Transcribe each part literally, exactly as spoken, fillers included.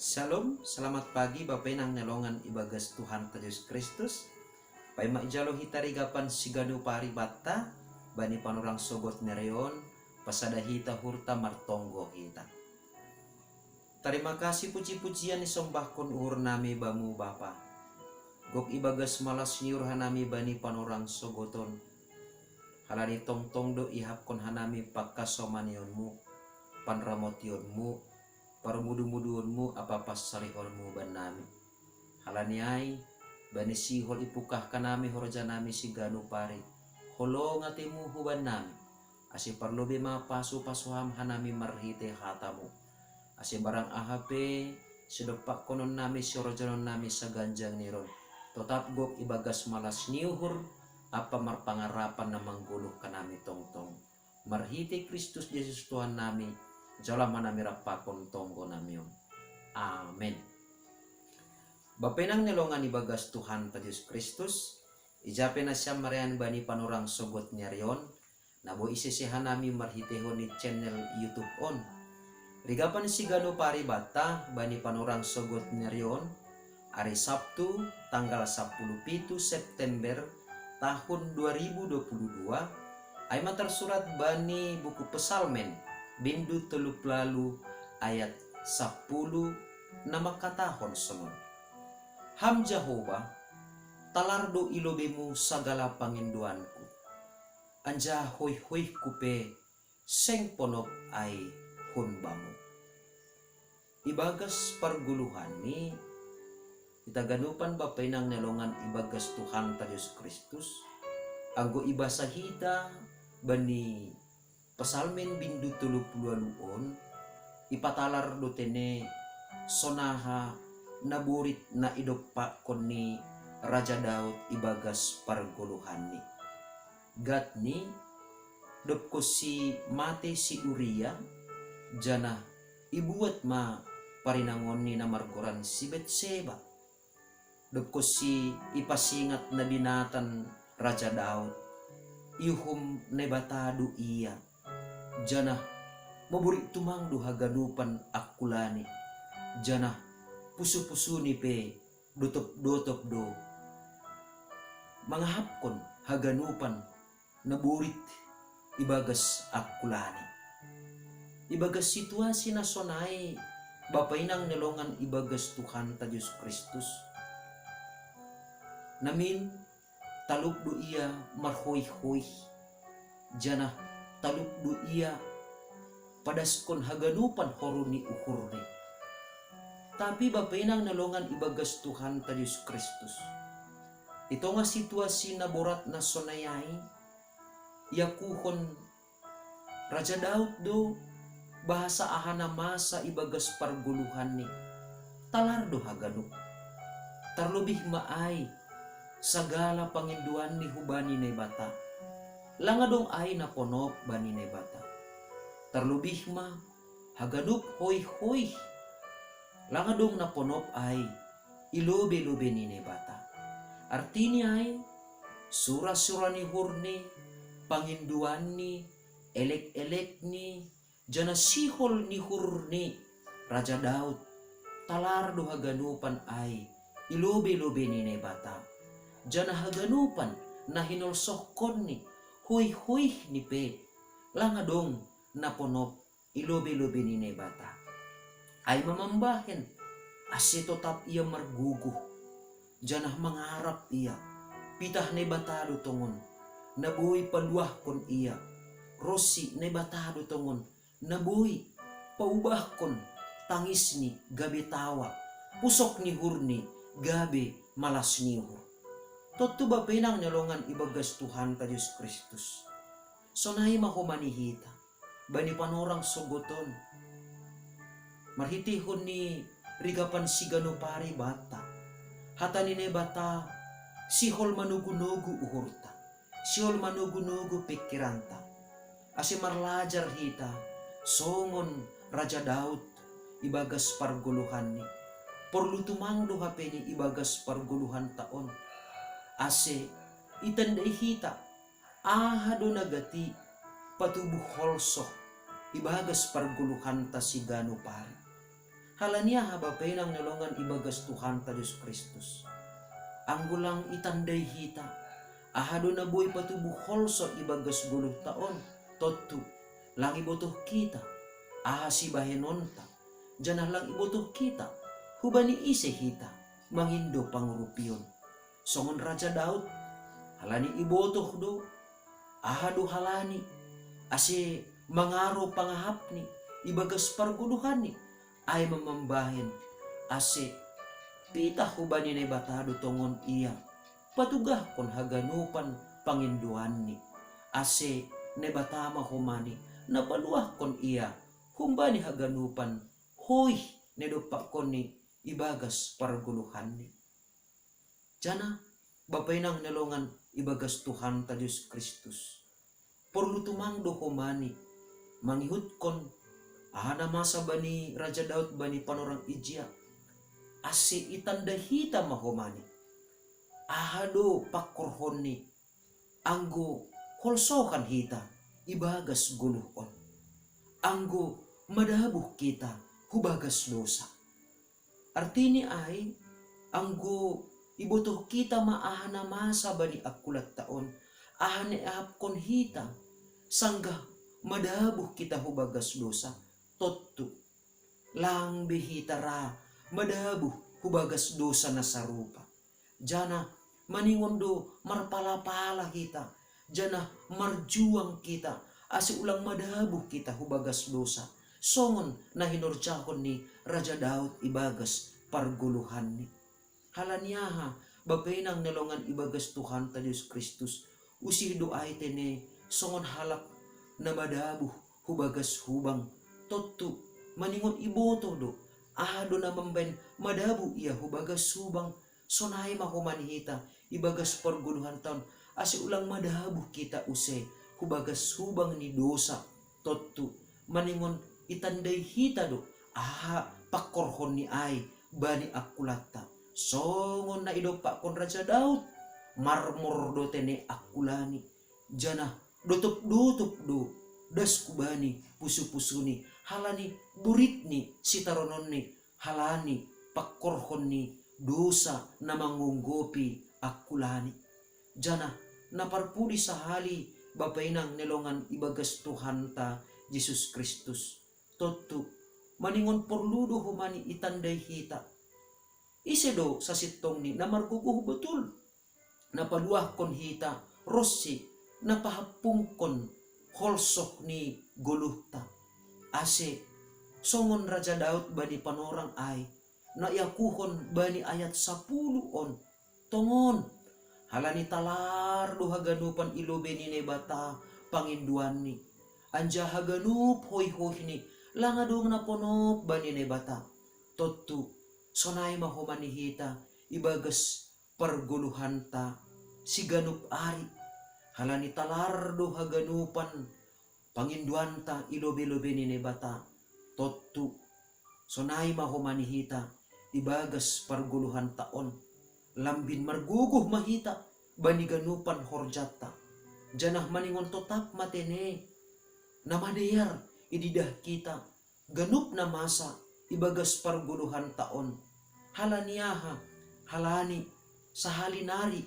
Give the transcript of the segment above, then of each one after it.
Shalom, selamat pagi Bapa Inang na longan ibagas Tuhan ta Jesus Kristus. Paima ijalo hita rigapan siganu paribatta bani panorang sogot nerion, pasada hita hurta martonggo hita. Tarima kasih puji-pujian isombahkon uhur nami Bamu Bapa. Gok ibagas malas ni uhur hanami bani panorang sogoton. Halani tongtong do ihapkon hanami pangkasomanionmu, panramotionmu, parmudu-muduonmu ampa passalihonmu bannami. Halani ai, bani sihol ipukahkan nami horja nami siganu pari, holong atemu hubannami, ase parlobe ma pasu-pasu ham hanami marhite hatamu. Ase barang aha pe, sidompakkonon nami sihorjanon nami saganjang niron, totap gok ibagas malas ni uhur, ampa marpangarapan na manggoluhkan nami tongtong. Marhite Kristus Jesus Tuhan nami, jalo ma nami rap pakon tonggo nami on. Amen. Bapa Inang na longan ibagas Tuhan ta Jesus Kristus, ijape nasiam marean bani panorang sogot nerion, na boi isese hanami marhitehon ni channel YouTube on. Rigapan siganu paribatta bani panorang sogot nerion, ari Sabtu tanggal sapuluh pitu September tahun dua ribu dua puluh dua, ai ma tarsurat bani buku Pesalmen, bindu tolu pulu ualu ayat sapuluh, na mangkatahon sonon: Ham Jahowa, talar do i lobemu sagala pangindoanku, anjaha hoih-hoihku pe seng ponop ai hun Bamu. Ibagas pargoluhanni, hita ganupan Bapa Inang na longan ibagas Tuhan ta Jesus Kristus, anggo ibasa hita bani Pesalmen bindu tolu pulu ualu on, ipatalar do tene sonaha na borit na idompakkon ni Raja Daud ibagas pargoluhanni. Gatni, dob konsi mate si Uria, janah ibuat ma parinangonni na margoran si Betseba. Dob konsi ipasingat na binatan Raja Daud, iuhum Naibata do ia, janah maborit tumang do haganupan angkulani, janah pusu-pusuni pe dotop-dotop do mangahapkon haganupan na borit ibagas angkulani. Ibagas situasi na sonai, Bapa Inang na longan ibagas Tuhan ta Jesus Kristus, namin talup do ia marhoih-hoih, janah talup do ia padaskon haganupan horu ni uhurni. Tapi Bapa Inang na longan ibagas Tuhan ta Jesus Kristus, di tongah situasi na borat na sonai ai, iakuhon Raja Daud do bahasa aha na masa ibagas pargoluhanni, talar do haganup. Tarlobih ma ai sagala pangindoanni hubani Naibata, lang adong ai na ponop bani Naibata. Tarlobih ma haganup hoih-hoih, lang adong na ponop ai i lobe-lobe ni Naibata. Artini ai, sura-sura ni uhurni, pangindoanni, elek-elekni, janah sihol ni uhurni Raja Daud, talar do haganupan ai i lobe-lobe ni Naibata. Janah haganupan na hinolsohkonni, hoih-hoihni pe, lang adong na ponop i lobe-lobe ni Naibata. Ai ma mambahen, ase totap ia margogoh, janah mangarap ia, pitah Naibata do tongon, na boi paluahkon ia, ronsi Naibata do tongon, na boi paubahkon tangisni gabe tawa, pusok ni uhurni gabe malas ni uhur. Tontu Bapa Inang na longan ibagas Tuhan ta Jesus Kristus, sonai ma homa ni hita bani panorang sogot on. Marhitehon ni rigapan sigano pari banta, hata ni Naibata sihol manogu-nogu uhurta, sihol manogu-nogu pingkiranta, ase marlajar hita songon Raja Daud ibagas pargoluhanni. Porlu tumang do hape ni ibagas pargoluhanta on, ase itandai hita aha do na gati patubuh holsoh ibagas pargoluhanta sigano pari. Halani aha, bapa inang na longan ibagas Tuhanta Jesus Kristus? Anggo lang itandai hita, aha do na boi patubu holso ibagas goluhta on? Tontu, lang ibotoh hita aha sibahenonta, janah lang ibotoh hita hubani ise hita mangindo pangurupion. Songon Raja Daud, halani ibotoh do aha do halani, ase mangaro pangahapni ibagas pargoluhanni, ai ma mambahen, ase pitah hubani Naibata do tongon ia patugahkon haganupan pangindoanni, ase Naibata ma homani na paluahkon ia humbani haganupan hoih na idompakkonni ibagas pargoluhanni. Janah, bapa inang na longan ibagas Tuhanta Jesus Kristus, porlu tumang do homani mangihutkon aha na masa bani Raja Daud bani panorang ijia, ase itandai hita ma homani aha do pangkorhonni anggo holsohan hita ibagas goluh on, anggo madabuh hita hubagas dosa. Artini ai, anggo ibotoh hita ma aha na masa bani angkulanta on, aha na iahapkon hita, sanggah madabuh hita hubagas dosa, tontu lang be hita ra madabuh hubagas dosa na sarupa. Janah maningon do marpalapala hita, janah marjuang hita, ase ulang madabuh hita hubagas dosa, songon na hinorjahon ni Raja Daud ibagas pargoluhanni. Halani aha, bapa inang na longan ibagas Tuhanta Jesus Kristus, usih do ai tene songon halak na madabuh hubagas hubang. Tontu, maningon ibotoh do aha do na mambahen madabuh ia hubagas hubang, sonai ma homani hita ibagas pargoluhanta on, ase ulang madabuh hita use hubagas hubang ni dosa. Tontu, maningon itandai hita do aha pangkorhonni ai bani angkulanta, songon na idompakkon Raja Daud, marmor do tene angkulani, janah dotop-dotop do dasku bani pusu-pusuni, halani borit ni sitarononni, halani pangkorhon ni dosa na mangonggopi angkulani. Janah na parpudi sahali, bapa inang na longan ibagas Tuhanta Jesus Kristus, tontu, maningon porlu do homani itandai hita, ise do sasintongni na margogoh botul, na paluahkon hita ronsi na pahampungkon holsoh ni goluhta, ase songon Raja Daud bani panorang ai, na iakuhon bani ayat sapuluh on, tongon, halani talar do haganupan i lobei ni Naibata pangindoanni, anjaha haganup hoih-hoihni lang adong na ponop bani Naibata. Tontu, sonai ma homani hita ibagas pargoluhanta siganup ari, halani talar do haganupan pangindoanta i lobei-lobei ni Naibata. Tontu, sonai ma homani hita ibagas pargoluhanta on, lambin margogoh ma hita bani ganupan horjanta, janah maningon totap ma tene na madear ididah hita ganup na masa ibagas pargoluhanta on. Halani aha? Halani sahali nari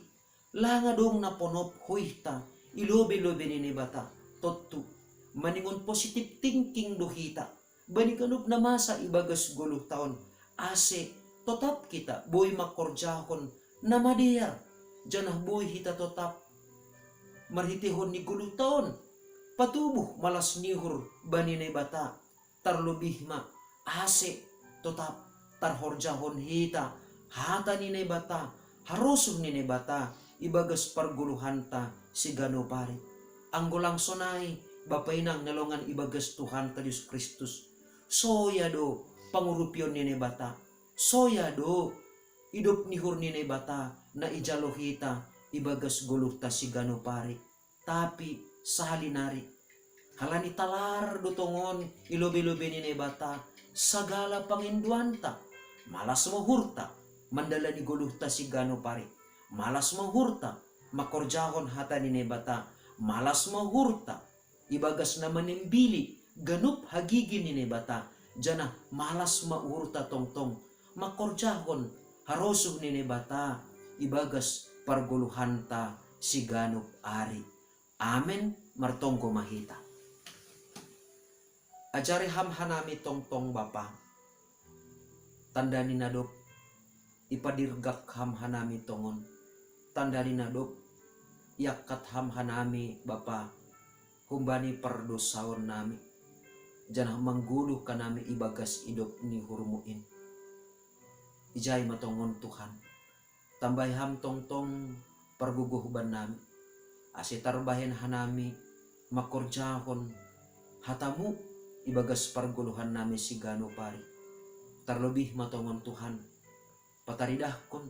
lang adong na ponop hoihta i lobei-lobei ni Naibata. Tontu, maningon positive thinking do hita bani ganup na masa ibagas goluhta on, ase totap hita boi mangkorjahon na madear, janah boi hita totap marhiteihon ni goluhta on patubuh malas ni uhur bani Naibata, tarlobih ma ase totap tarhorjahon hita hata ni Naibata, harosuh ni Naibata ibagas pargoluhanta siganup ari. Anggo lang sonai, bapa inang na longan ibagas Tuhanta Jesus Kristus, soya do pangurupion ni Naibata, soya do idop ni uhur ni Naibata na ijalo hita ibagas goluhta siganup ari. Tapi sahali nari, halani talar do tongon i lobei-lobei ni Naibata sagala pangindoanta, malas ma uhurta mandalani goluhta siganup ari, malas ma uhurta mangkorjahon hata ni Naibata, malas ma uhurta ibagas na manembili ganup hagigi ni Naibata, Janah malas ma uhurta tongtong mangkorjahon harosuh ni Naibata ibagas pargoluhanta siganup ari. Amen. Martonggo ma hita. Ajari Ham hanami tongtong, Bapa, tanda ni na dob ipadirgak Ham hanami tongon, tanda ni na dob iangkat Ham hanami, Bapa, humbani pardousaon nami, janah manggoluh hanami ibagas idop ni uhur-Mu in. Ijai ma tongon, Tuhan, tambahi Ham tongtong pargogoh bannami, ase tarbahen hanami mangkorjahon hata-Mu ibagas pargoluhannami siganup ari. Tarlobih ma tongon, Tuhan, pataridahkon,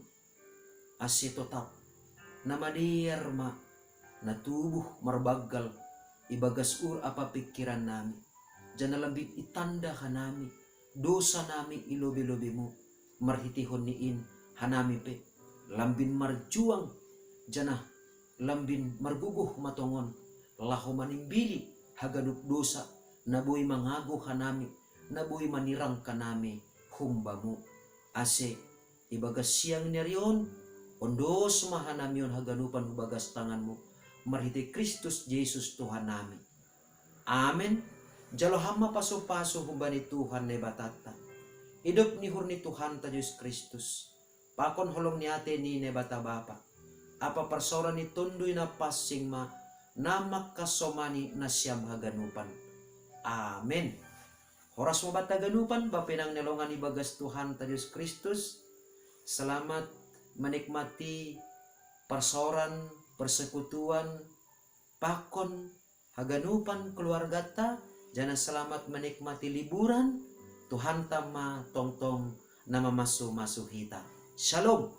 ase totap na madear ma na tubuh marbanggal ibagas uhur ampa pingkirannami, janah lambin itanda hanami dousanami i lobei-lobei-Mu. Marhiteihon ni in hanami pe lambin marjuang, janah lambin margogoh ma tongon laho manimbili haganup dousa na boi mangago hanami, na boi manirang hanami hum-Mu, ase ibagas siang ni ari on, ondos ma hanami on haganupan hu bagas tangan-Mu, marhitei Kristus Jesus Tuhannami. Amen. Jalo Ham ma pasu-pasu humbani Tuhan Naibatanta, idop ni uhur ni Tuhanta Jesus Kristus, pakon holong ni atei ni Naibata Bapa, ampa parsaoran ni Tonduy Napansing ma na mangkasomani nasiam haganupan. Amen. Horas ma banta haganupan, bapa inang na hinaholongan ibagas Tuhanta Jesus Kristus. Selamat menikmati parsaoran, persekutuan, pakon haganupan keluargata, janah selamat menikmati liburan. Tuhanta ma tongtong na mamasu-masu hita. Shalom.